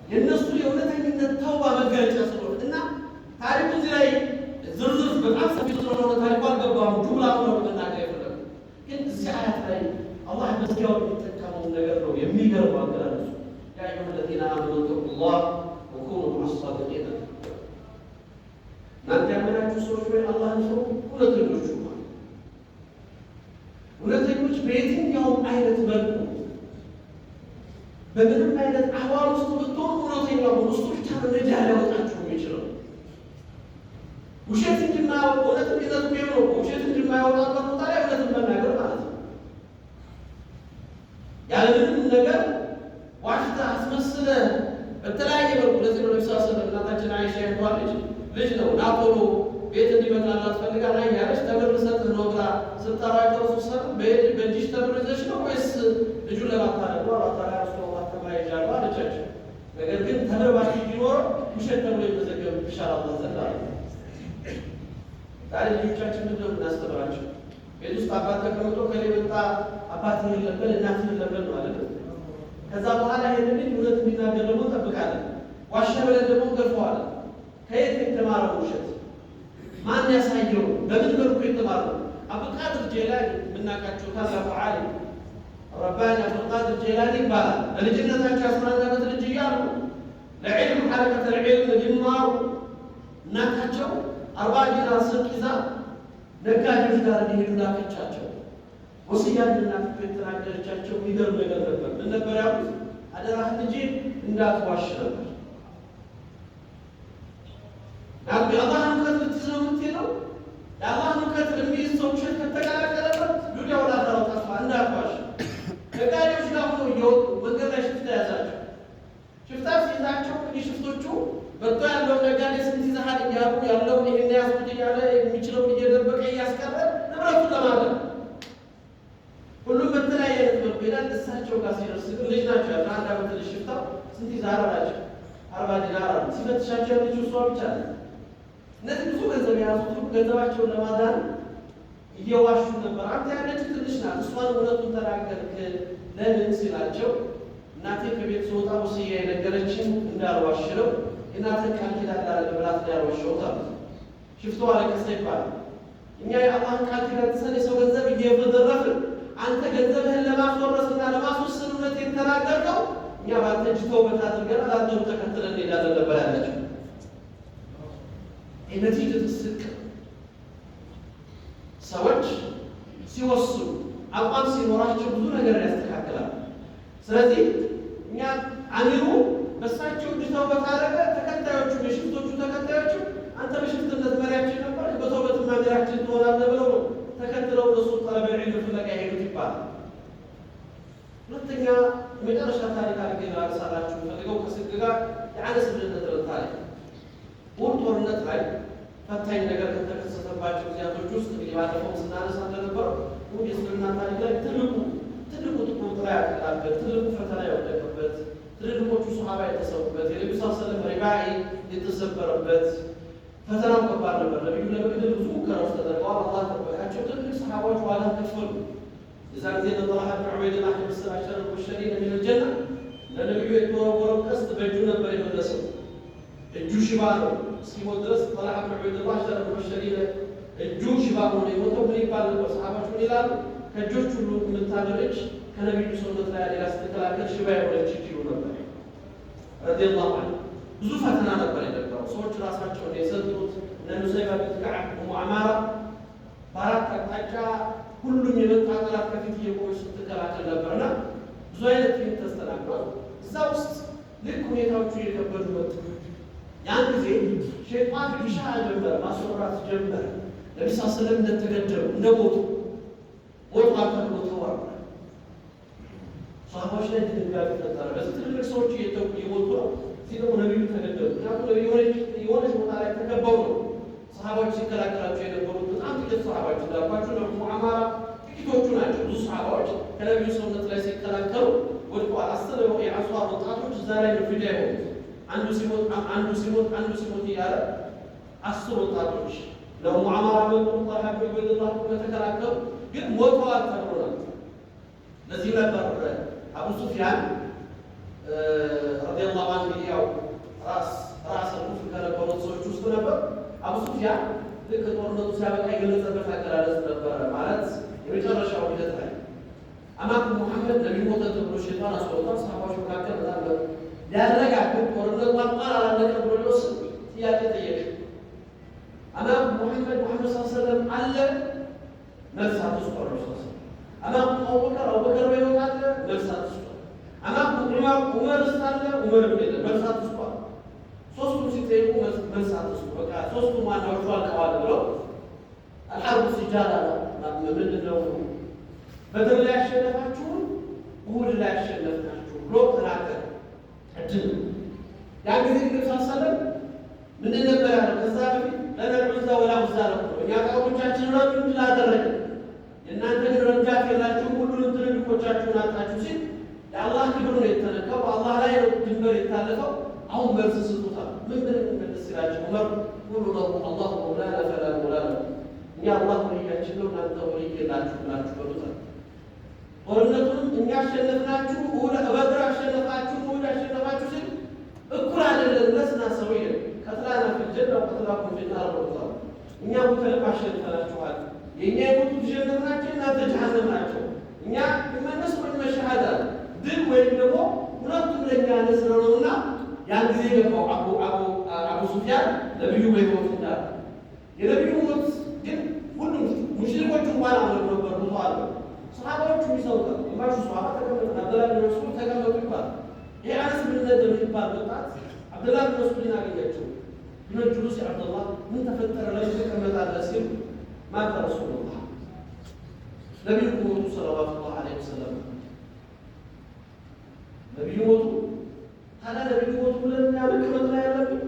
የእነሱ የእውነተኝነት ተውባ መገለጫ ስለሆነ እና ታሪኩ እዚህ ላይ ዝርዝር በጣም ሰፊ ስለሆነ ታሪኩ አልገባም። ጁምላ ነው መናገር የፈለጉት፣ ግን እዚህ አያት ላይ አላህ መዝጊያው የሚጠቀመውን ነገር ነው የሚገርመው አገላለጹ። يا أيها الذين آمنوا اتقوا الله وكونوا مع الصادقين። እናንተ ያመናችሁ ሰዎች ወይ አላህን ፍሩ፣ እውነተኞች ሁኑ። እውነተኞች በየትኛውም አይነት መልኩ በምንም አይነት አህዋል ውስጥ ብትሆኑ እውነተኛ ሁኑ። እሱ ብቻ ነው ነጃ ሊያወጣችሁ የሚችለው። ውሸት እንድማያወጣ እውነት እንዲዘቱ ነው። ውሸት እንድማያወጣበት ቦታ ላይ እውነትን መናገር ማለት ነው። ያለምንም ነገር ዋሽተህ አስመስለህ በተለያየ መልኩ። ለዚህ ነው ነቢ ስ እናታችን አይሻ እንኳን ልጅ ነው ና ቶሎ ቤት እንዲመጣላት ፈልጋ ና እያለች ተምር ልሰጥህ ነው ብላ ስትጠራው ረሱል ሰ በእጅሽ ተምር ይዘሽ ነው ወይስ ልጁን ለማታለል ነው አላት። ያ ረሱላላህ ተምር ይዣለሁ አለቻቸው። ነገር ግን ተምር ባትይዥ ኖሮ ውሸት ተብሎ ይመዘገብብሻል አላህ ዘንድ አለ። ዛሬ ልጆቻችን ምንድን ነው የምናስተምራቸው? ቤት ውስጥ አባት ተቀምጦ ከሌ መጣ አባትህን ለበል እናትህን ለበል ነው አለ። ከዛ በኋላ ይሄን ልጅ እውነት እንዲናገር ደግሞ እንጠብቃለን። ዋሸ ብለን ደግሞ እንገርፈዋለን። ከየት የተማረው ውሸት? ማን ያሳየው? በምን መልኩ የተማረው? አብዱልቃድር ጄላኒ የምናውቃቸው ታላቁ ዓሊም ረባኒ አብዱልቃድር ጄላኒ ይባላል። በልጅነታቸው 11 ዓመት ልጅ እያሉ ለዕልም حلقة العلم ሊማሩ እናታቸው 40 ዲናር ስንቅ ይዛ ነጋዴዎች ጋር እንዲሄዱ ላከቻቸው። ወስያ እናትቶ የተናገረቻቸው የሚገርም ነገር ነበር። ምን ነበር ያሉት? አደራህን ልጄ እንዳትዋሽ ነበር። የአላህን እውቀት ልትይዝ ነው የምትሄደው። የአላህን እውቀት የሚይዝ ሰው ውሸት ከተቀላቀለበት ዱንያው ላኸራው ጠፋ። እንዳትዋሽ። ነጋዴዎች ጋር ሆነው እየወጡ መንገድ ላይ ሽፍታ ያዛቸው። ሽፍታ ሲይዛቸው እንግዲህ ሽፍቶቹ መጥቶ ያለውን ነጋዴ ስንት ይዘሃል እያሉ ያለውን ይሄን ያዝኩት እያለ የሚችለውን እየደበቀ እያስቀረ ንብረቱን ለማድረግ ሁሉም በተለያየ አይነት መልኩ ይላል። እሳቸው ጋር ሲደርስ ግን ልጅ ናቸው፣ የ11 ዓመት ልጅ። ሽፍታው ስንት ይዘሃል አላቸው። 40 ዲናር አሉ። ሲፈትሻቸው ያለችው እሷ ብቻ ናት። እነዚህ ብዙ ገንዘብ የያዙት ሁሉ ገንዘባቸውን ለማዳን እየዋሹ ነበር። አንተ ያለችው ትንሽ ናት፣ እሷን እውነቱን ተናገርክ ለምን ሲላቸው እናቴ ከቤት ስወጣ ወስያ የነገረችኝ እንዳልዋሽ ነው። የእናትህን ቃል ኪዳን ላለመብላት ነው ያልዋሸሁት አሉት። ሽፍታው አለቀሰ ይባላል። እኛ የአላህን ቃል ኪዳን ጥሰን የሰው ገንዘብ እየተዘረፍን አንተ ገንዘብህን ለማስወረስና ለማስወሰን እውነት የተናገርከው እኛ በአንተ እጅ ተውበት አድርገናል፣ አንተኑ ተከትለን እንሄዳለን ነበር ያለችው። ነቲጀቱ ስድቅ። ሰዎች ሲወስኑ አቋም ሲኖራቸው ብዙ ነገር ያስተካክላል። ስለዚህ እኛ አሚሩ በእሳቸው እጅ ተውበት አደረገ። ተከታዮቹ የሽፍቶቹ ተከታዮቹ አንተ በሽፍትነት መሪያችን ነበር፣ በተውበት መሪያችን ትሆናለህ ብለው ነው ተከትለው እነሱ طلب العلم ፍለጋ የሄዱት ይባላል። ሁለተኛ የመጨረሻ ታሪክ አድርጌ ላነሳላችሁ ፈልገው ከስግ ጋር የአነስ ብን ነድር ታሪክ። ኡሁድ ጦርነት ላይ ፈታኝ ነገር ከተከሰተባቸው ጊዜያቶች ውስጥ እንግዲህ ባለፈው ስናነሳ እንደነበረው ኡሁድ የእስልምና ታሪክ ላይ ትልቁ ትልቁ ጥቁር ጥላ ያጠላበት፣ ትልቁ ፈተና የወደቀበት፣ ትልልቆቹ ሰሃባ የተሰዉበት፣ የነቢዩ ስ ሰለም ሪባዒ የተሰበረበት ፈተናው ከባድ ነበር። ነቢዩ ለመግደል ብዙ ሙከራዎች ተደርገዋል። አላህ ጠበቃቸው። ትልልቅ ሰሃባዎች ዋጋ ከፈሉ። የዛ ጊዜ ጠልሃ ብን ዑበይድላህ የመሰለ العشرة المبشرين من الجنة ለነቢዩ የተወረወረው ቀስት በእጁ ነበር የመለሰው። እጁ ሽባ ነው እስኪሞት ድረስ። ጠልሃ ብን ዑበይድላህ العشرة المبشرين እጁ ሽባ ሆኖ የሞተው ምን ይባል ነበር? ሰሃባዎች ምን ይላሉ? ከእጆች ሁሉ የምታምር እጅ ከነቢዩ ሰውነት ላይ አደጋ ስትከላከል ሽባ የሆነች እጅ ይሉ ነበር። رضي الله عنه። ብዙ ፈተና ነበር የነበረው። ሰዎች ራሳቸውን የሰጡት እነ ኑሰይባ ቢንት ከዓብ፣ ኡሙ አማራ በአራት አቅጣጫ ሁሉም የመጣ ጠላት ከፊት እየቆመች ስትከላከል ነበርና ብዙ አይነት ትዕይንት ተስተናግዷል። እዛ ውስጥ ልክ ሁኔታዎቹ እየከበዱ መጡ። ያን ጊዜ ሸይጣን ቢሻ ጀመረ፣ ማስወራት ጀመረ። ነቢ ስ ስለም እንደተገደሉ እንደሞቱ ሞቷል ተብሎ ተወራ። ሰሃባዎች ላይ ድንጋጤ ፈጠረ። በዚህ ትልልቅ ሰዎች እየሞቱ ነው፣ እዚህ ደግሞ ነቢዩ ተገደሉ። ምክንያቱም ነቢዩ የሆነች ቦታ ላይ ተከበው ነው ሰሃባዎች ሲከላከላቸው የነበሩት። በጣም ጥቂት ሰሃባዎች እንዳልኳቸው ደግሞ አማራ ጥቂቶቹ ናቸው። ብዙ ሰሃባዎች ከነቢዩ ሰውነት ላይ ሲከላከሉ ወድቀዋል። 10 የአንሷር ወጣቶች እዛ ላይ ነው ፊዳ የሆኑት። አንዱ ሲሞት አንዱ ሲሞት አንዱ ሲሞት እያለ 10 ወጣቶች ለኡሙ አማራ መጡ። ጣልሃ ብን ዑበይዱላህ ተከላከሉ፣ ግን ሞተዋል ተብሎ ነበር። ለዚህ ነበር አቡ ሱፊያን رضي الله عنه ያው ሱፊያን ልክ ጦርነቱ ሲያበቃ የገለጸበት አገላለጽ ነበረ። ማለት የመጨረሻው ሂደት ላይ أماكم ሙሐመድ ነቢዩ ሞተ ተብሎ ሸይጣን አስወጣ። ሰሃባዎች መካከል በጣም ሊያረጋግጥ ጦርነቱ አልቋል አላለቀም ብሎ ሊወስን ጥያቄ ጠየቀ። أماكم ሙሐመድ ሙሐመድ صلى الله عليه وسلم አለ? መልስ አትስጡ አሉ። أماكم አቡበከር አቡበከር በሕይወት አለ? መልስ አትስጡ። أماكم ዑመር ዑመርስ አለ? ዑመርም የለም፣ መልስ አትስጡ አሉ። ሶስቱም ሲጠይቁ መልስ አትስጡ፣ በቃ ሶስቱም ዋናዎቹ አልቀዋል ብለው الحرب سجال አለ። ምንድን ነው በድር ላይ ያሸነፋችሁን ኡሁድ ላይ ያሸነፍናችሁ ብሎ ተናገረ። እድል ያን ጊዜ ነብዩ صلى الله عليه وسلم ምንድን ነበር ያለው? ከዛ በፊት لنا العزى ولا عزى لكم፣ እኛ ጣዖቶቻችን ረዱን ድል አደረግን፣ የእናንተ ግን ረዳት የላችሁም፣ ሁሉንም ትልልቆቻችሁን አጣችሁ ሲል የአላህ ክብር ነው የተነካው፣ በአላህ ላይ ነው ድንበር የታለፈው። አሁን መልስ ስጡታል። ምን ብለን እንመልስ ሲላቸው ዑመር قولوا له الله مولانا فلا مولى لكم፣ እኛ አላህ ወልያችን ነው እናንተ ወልይ የላችሁ ብላችሁ በሉታል። ጦርነቱንም እኛ አሸነፍናችሁ፣ በድር አሸነፋችሁ፣ ኡሁድ አሸነፋችሁ ሲል እኩል አይደለም። لسنا سويا قتلانا في الجنة وقتلاكم في النار ብለውታል። እኛ ሙተንም አሸንፈናችኋል፣ የእኛ የሞቱት ጀነት ናቸው፣ እናንተ ጀሃነም ናቸው። እኛ መነስ ወይም መሻሃዳ ድል ወይም ደግሞ ሁለቱም ለእኛ ነስር ነውና ያን ጊዜ ገባው አቡ ሱፊያን ነቢዩ በሕይወት እንዳለ። የነቢዩ ሞት ግን ሁሉም ሙሽሪኮቹ እንኳን አምነው ነበር፣ ሙተዋል። ሰሃባዎቹ ይሰውታል። ግማሹ ሰሃባ ተቀመጡ፣ አብደላ ብን መስዑድ ተቀመጡ ይባላል። ይሄ አነስ ብን ነድር የሚባል ወጣት አብደላ ብን መስዑድን አገኛቸው። من الجلوس አብደላህ ምን ተፈጠረ ለምን ትቀመጣለህ ሲል مات رسول الله ነቢዩ ሞቱ صلوات الله عليه وسلم ነቢዩ ሞቱ። ታዲያ ነቢዩ ሞቱ ብለን እኛ መቀመጥ ላይ ያለብን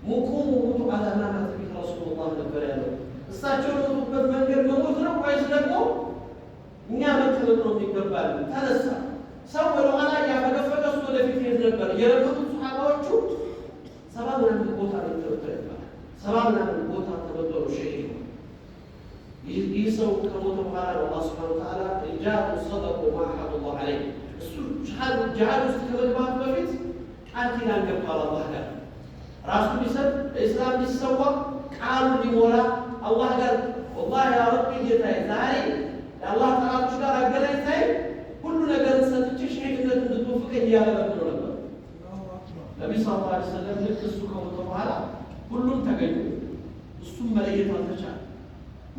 قوموا موتوا على ما مات به رسول الله ነበር ያለው። እሳቸው የሞቱበት መንገድ መሞት ነው ወይስ ደግሞ እኛ መቀመጥ ነው የሚገባል? ተነሳ ሰው ወደኋላ እያፈገፈገ እሱ ወደፊት ይሄድ ነበር። የለመዱት ሰሃባዎቹ ሰባ ምናምን ቦታ ነው የተመታ ይባላል። ሰባ ምናምን ቦታ ተመቶ ነው ሸሂድ። ይህ ሰው ከሞተ በኋላ ነው አላህ سبحانه وتعالى رجال صدقوا ما عاهدوا الله عليه። እሱ ጂሃድ ውስጥ ከመግባቱ በፊት ቃል ኪዳን ገብቷል አላህ ጋር ራሱ ሊሰጥ ለኢስላም ሊሰዋ ቃሉን ሊሞላ አላህ ጋር والله يا ربي ጌታዬ ዛሬ የአላህ ጠላቶች ጋር አገናኝተኸኝ ሁሉ ነገር ሰጥቼ ሸሂድነት እንድትወፍቀኝ እያለ ለምኖ ነበር። ነቢ صلى الله عليه وسلم ልክ እሱ ከሞተ በኋላ ሁሉም ተገኙ። እሱም መለየት አልተቻለ።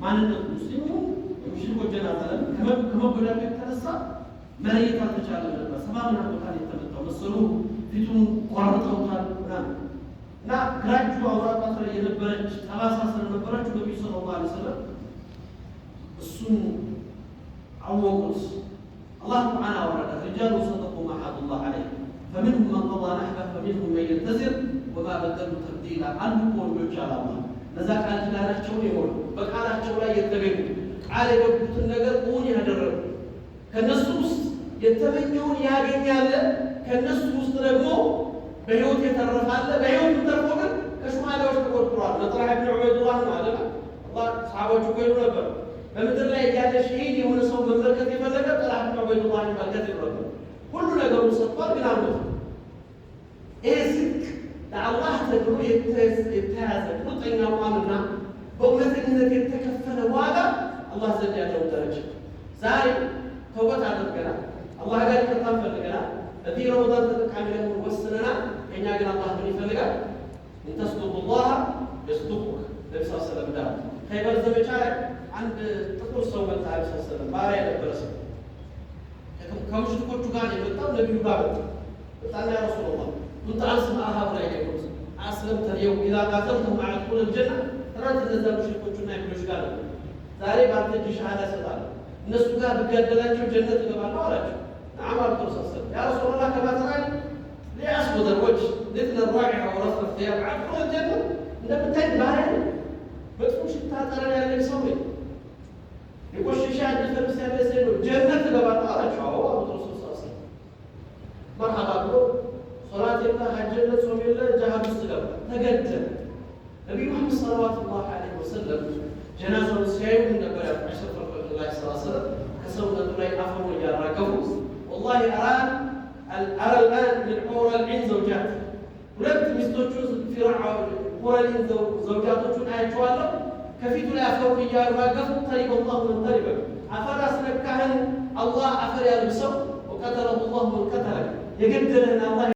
ማንነቱ ሙስሊሙ የሙሽሪኮች ጀናዛ ከመጎዳቱ የተነሳ መለየት አልተቻለም ነበር። ሰባ ምናምን ቦታ ነው የተመታው መሰሉ ፊቱን ቆራርጠውታል ምናምን እና ግራ እጁ አውራ ጣት ላይ የነበረች ጠባሳ ስለነበረችው ነቢዩ صلى الله عليه وسلم እሱን አወቁት። አላህ ቁርአን አወረደ رجال صدقوا ما عاهدوا الله عليه فمنهم من قضى نحبه ومنهم من ينتظر وما بدلوا تبديلا። አሉ እኮ ወንዶች አለ አላህ እነዛ ቃል ኪዳናቸውን የሞሉ በቃላቸው ላይ የተገኙ ቃል የገቡትን ነገር እውን ያደረጉ ከነሱ ውስጥ የተመኘውን ያገኛል። ከነሱ ውስጥ ደግሞ በሕይወት የተረፋለ በሕይወት ተርፎ ግን ከሹሃዳዎች ተቆጥሯል። መጥራህ ብን ዑበይዱላህ ነው አይደል? አላህ ሰሃባዎቹ እኮ ይሉ ነበር በምድር ላይ እያለ ሸሂድ የሆነ ሰው መመልከት የፈለገ ጠልሃ ብን ዑበይዱላህ መመልከት ይሉ ነበር። ሁሉ ነገሩን ሰጥቷል፣ ግን አልሞተም። ይሄ ስድቅ ለአላህ ተብሎ የተያዘ ቁርጠኛ አቋምና በእውነተኝነት የተከፈለ ዋጋ አላህ ዘንድ ያለው ደረጃ ዛሬ ተውበት አድርገናል፣ አላህ ጋር ይቅርታ ፈልገናል፣ በዚህ ረመዳን ተጠቃሚ ለመሆን ወስነናል። ከእኛ ግን አላህ ምን ይፈልጋል? إن تصدق الله يصدقك። ነቢ ስ ሰለም እንዳሉ ኸይበር ዘመቻ ላይ አንድ ጥቁር ሰው መጣ። ነቢ ስ ሰለም ባሪያ የነበረ ሰው ከሙሽሪኮቹ ጋር የመጣው ነቢዩ ጋር መጣ። መጣና يا رسول الله كنت أمس مع هؤلاء اليهود أأسلمت اليوم إذا قاتلتهم أأدخل الجنة። ትናንት እነዛ ሙሽሪኮቹና አይሁዶች ጋር ነበር። ዛሬ በአንተ እጅ ሸሃዳ እሰጣለሁ፣ እነሱ ጋር ብጋደላቸው ጀነት እገባለሁ አላቸው። نعم አሉት ረሱል ሰለም يا رسول الله كما تراني لي أسود الوجه نتن الرائحة ورث الثياب أأدخل الجنة። እንደምታይ ባሪያ ነኝ፣ መጥፎ ሽታ ጠረን ያለኝ ሰው ነኝ፣ የቆሸሸ አዲስ ልብስ ያለ ሰው ነው፣ ጀነት እገባለሁ አላቸው። አዎ አሉት ረሱል ሰለም مرحبا ብሎ ሶላት የለ ሐጅ የለ ጾም የለ ጂሃድ ውስጥ ገባ፣ ተገደለ። ነቢዩ መሐመድ صلوات الله عليه وسلم ጀናዛውን ሲያዩ ምን ነበር ያሉት? أشرف خلق الله صلى الله عليه وسلم ከሰውነቱ ላይ አፈሩን እያራገፉ والله أرى الآن من حور العين زوجات ሁለት ሚስቶቹ ሁረሊን ዘውጃቶቹን አያቸዋለሁ። ከፊቱ ላይ አፈሩን እያራገፉ ترب الله من تربك፣ አፈር አስነካህን አላህ አፈር ያልብሰው፣ وقتله الله من قتلك፣ የገደለህን አላህ